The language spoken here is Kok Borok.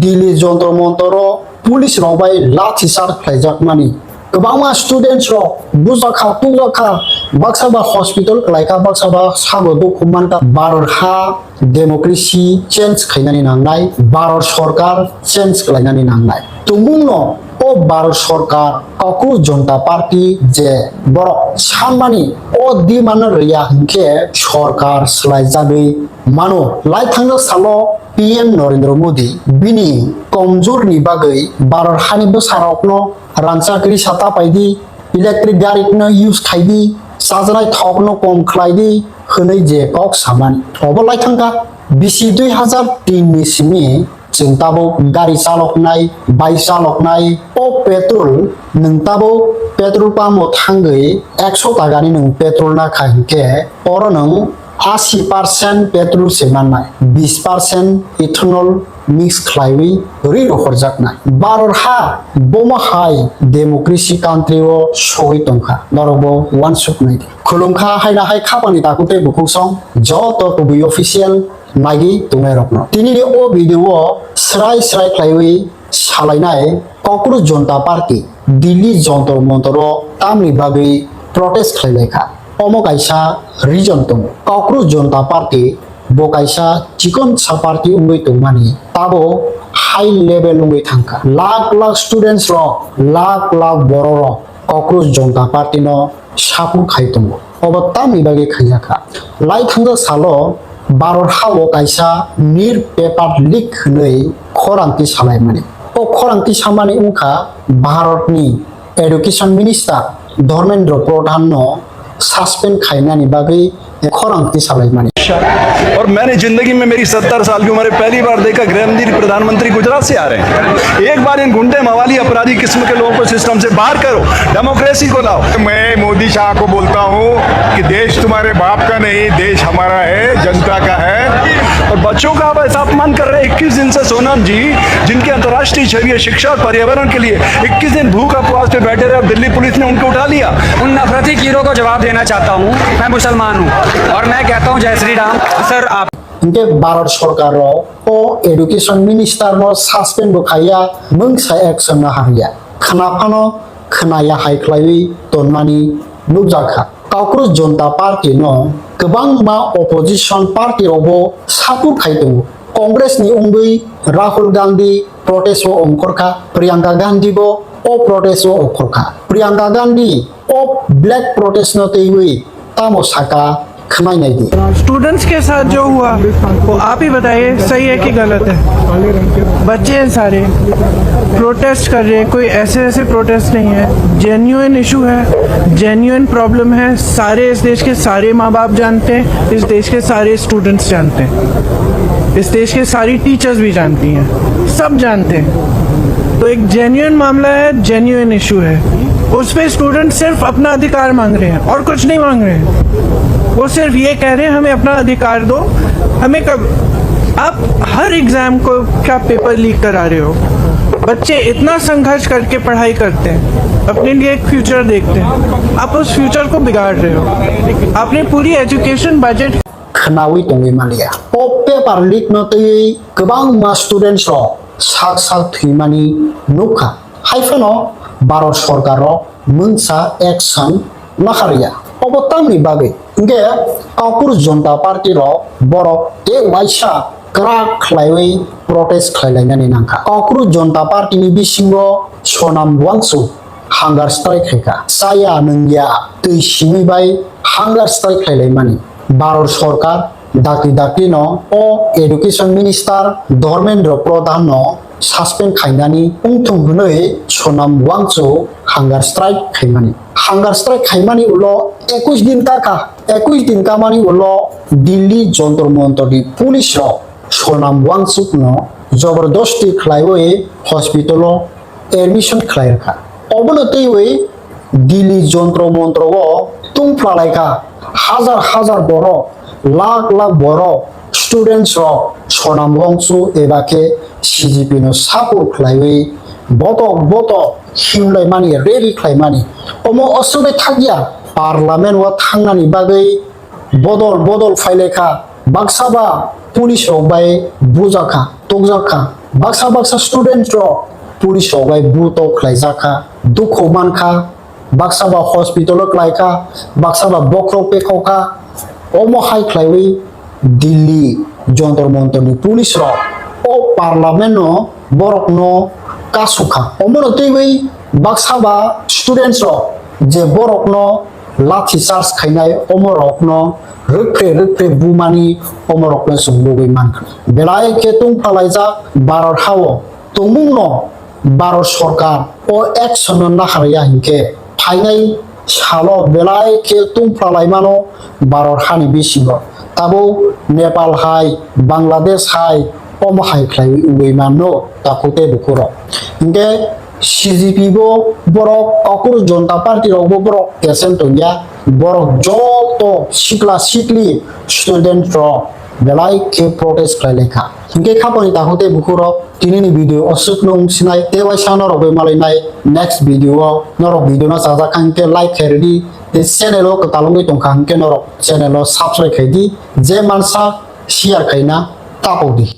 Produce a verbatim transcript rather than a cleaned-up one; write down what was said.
Delhi Jantar Mantaro police rok bai lathi charge khlaijakmani. Kwbangma students rok bujak kha, tubjak kha, baksa ba hospital kwlai kha, baksa ba sago dukhu man kha. Bharat ha democracy change khainani nangnai, Bharat sorkar change khlainani nangnai. Tongmungno o Bharat sorkar, Kokroch Janata Party je borok sanmani o demand no rwya hinkhe sorkar swlaijagwi mano. Lai thangjak salo P M Narendra Modi bini komjorni bagwi Bharat hani bwsarokno rangchakri sata paidi, electric gari no use khaidi, chajanai thok no kom khlaidi hwnwi je kok samani. Obo lai thangkha bisi dui hazar tin ni simi chwng tabuk gari chaloknai, bike chaloknai, o petrol nwng tabuk petrol pump o thangwi ekso taka ni nwng petrol nakha hinkhe oro nwng asi percent petrol se mannai, bis percent ethanol mix khlaiwi rwi rohorjaknai. Bharat ha bomo hai democracy country o sogwi tongkha, norok bo uansuk nai di. Khulumkha haina hai khapangni takhuk tei bukhuksong joto kubui official naiwi tongnairokno. Tinini o video o srai srai khlaiwi salainai Kokroch Janata Party Delhi Jantar Mantar o tamni bagwi protest khlailaikha. Omo kaisa reason tongo. Kokroch Janata Party bo kaisa chikonsa party wngwi tongmani, tabo high level wngwi thangkha. Lakh lakh students rok, lakh lakh borok rok Kokroch Janata Party no support khai tongo. Obo tamni bagwi khaijak kha? Lai thangjak salo Bharat ha o kaisa Mir paper leak hwnwi khorang tisalai mani. O khorang tisamani wngkha Bharat ni Education Minister Dharmendra Pradhan no suspend khainani bagwi khorang tisalai mani. और मैंने जिंदगी में मेरी सत्तर साल की उम्र में पहली बार देखा गृह मंत्री प्रधानमंत्री गुजरात से आ रहे हैं। एक बार इन गुंडे मवाली अपराधी किस्म के लोगों को सिस्टम से बाहर करो, डेमोक्रेसी को लाओ। मैं मोदी शाह को बोलता हूँ कि देश तुम्हारे बाप का नहीं, देश हमारा है, जनता का है। और बच्चों का आप ऐसा अपमान कर रहे हैं। इक्कीस दिन से सोनम जी, जिनके अंतर्राष्ट्रीय छवि है शिक्षा और पर्यावरण के लिए, इक्कीस दिन भूख उपवास पे बैठे रहे और दिल्ली पुलिस ने उनको उठा लिया। उन नफरती कीड़ों को जवाब देना चाहता हूँ। मैं मुसलमान हूँ और मैं कहता हूँ जय श्री राम। सर, आप Hinkhe Bharat sorkar rok o education minister no suspend bo khaiya, mungsa action no hamya. Khna phano khna ya hai khlaiwi tonmani nukjak kha. Kokroch Janata Party no kwbangma opposition party rok bo support khai tongo. Congress ni wngwi Rahul Gandhi protest o ongkhor kha, Priyanka Gandhi bo o protest o ongkhor kha. Priyanka Gandhi o black protest no twiwi tamo saka khwnai nai di. Students के साथ जो हुआ वो आप ही बताइए, सही है कि गलत है? बच्चे हैं सारे, प्रोटेस्ट कर रहे हैं, कोई ऐसे ऐसे प्रोटेस्ट नहीं है, जेन्युइन इशू है, जेन्युइन प्रॉब्लम है। सारे इस देश के सारे माँ बाप जानते हैं, इस देश के सारे स्टूडेंट्स जानते हैं, इस देश के सारी टीचर्स भी जानती हैं, सब जानते हैं। तो एक जेन्युइन मामला है, जेन्युइन इशू है। उस पे स्टूडेंट सिर्फ अपना अधिकार मांग रहे हैं और कुछ नहीं मांग रहे हैं। वो सिर्फ ये कह रहे हैं हमें अपना अधिकार दो। हमें कब आप हर एग्जाम को क्या पेपर लीक करा रहे हो? बच्चे इतना संघर्ष करके पढ़ाई करते हैं, अपने लिए एक फ्यूचर देखते हैं, आप उस फ्यूचर को बिगाड़ रहे हो। आपने पूरी education budget Khnawi tongwi manliya. O paper leak no twiwi kwbangma students rok sak sak thwimani nukha. Haiphano Bharat sorkar rok mungsa action naharya. Obo tamni bagwi hinkhe Kokroch Janata Party rok borok tei waisa kwrak khlaiwi protest khlailainani nangkha. Kokroch Janata Party ni bisingo Sonam Wangchuk hunger strike khaikha. Chaya nungya twi simi bai hunger strike khlailaimani. Bharat sorkar dakti dakti no o education minister Dharmendra Pradhan no suspend khainani wngthung hwnwi Sonam Wangchuk hunger strike khaimani. Hunger strike khaimani ulo ekush din kaka, ekush din kamani ulo Delhi Jantar Mantar ni police rok Sonam Wangchuk no jobordosti khlaiwi hospital o admission khlai rwkha. Obono twiwi Delhi Jantar Mantar o tungphla laikha hajar hajar borok, lakh lakh borok, students rok Sonam Wangchuk eba khe C J P no support khlaiwi botok botok himlaimani, rally khlaimani. Omo osogwi thakya parliament o thangnani bagwi bodol bodol phailaikha, baksa ba police rok bai bujakha, tokjakha. Baksa baksa student rok police rok bai buto khlaijak kha, dukhu man kha, baksa ba hospital o klai kha, baksa ba bokhorok pekhok kha. Omo hai khlaiwi Delhi Jantar Mantar ni police rok o parliament no borok no kasuk kha. Omo no twiwi baksa ba students rok je borok no lathi charge khainai, omo rok no rwkre rwkre bumani omo rok no chwng nugwi mankha. Belai khe tungphla laijak Bharat ha o tongmung no Bharat sorkar o action no naharya hinkhe phainai salo belai khe tungphla laimano Bharat hani bisingo. Tabuk Nepal hai, Bangladesh hai, omo hai khlaiwi wngwi mano takhuk tei bukhuk rok. Hinkhe C G P bo borok, Kokroj Jonta Party rok bo borok kesem tongya, borok joto sikla sikli student rok belai khe protest khlai lai kha. Hinkhe khaponi takhuk tei bukhuk rok, tini ni video o swk no wng sinai, tei waisa norok bai malai nai next video o. Norok video no chajak kha hinkhe like khai rwdi, tei channel o kwtal wngwi tong kha hinkhe norok channel o subscribe khai di, je mansa share khaina tapok di.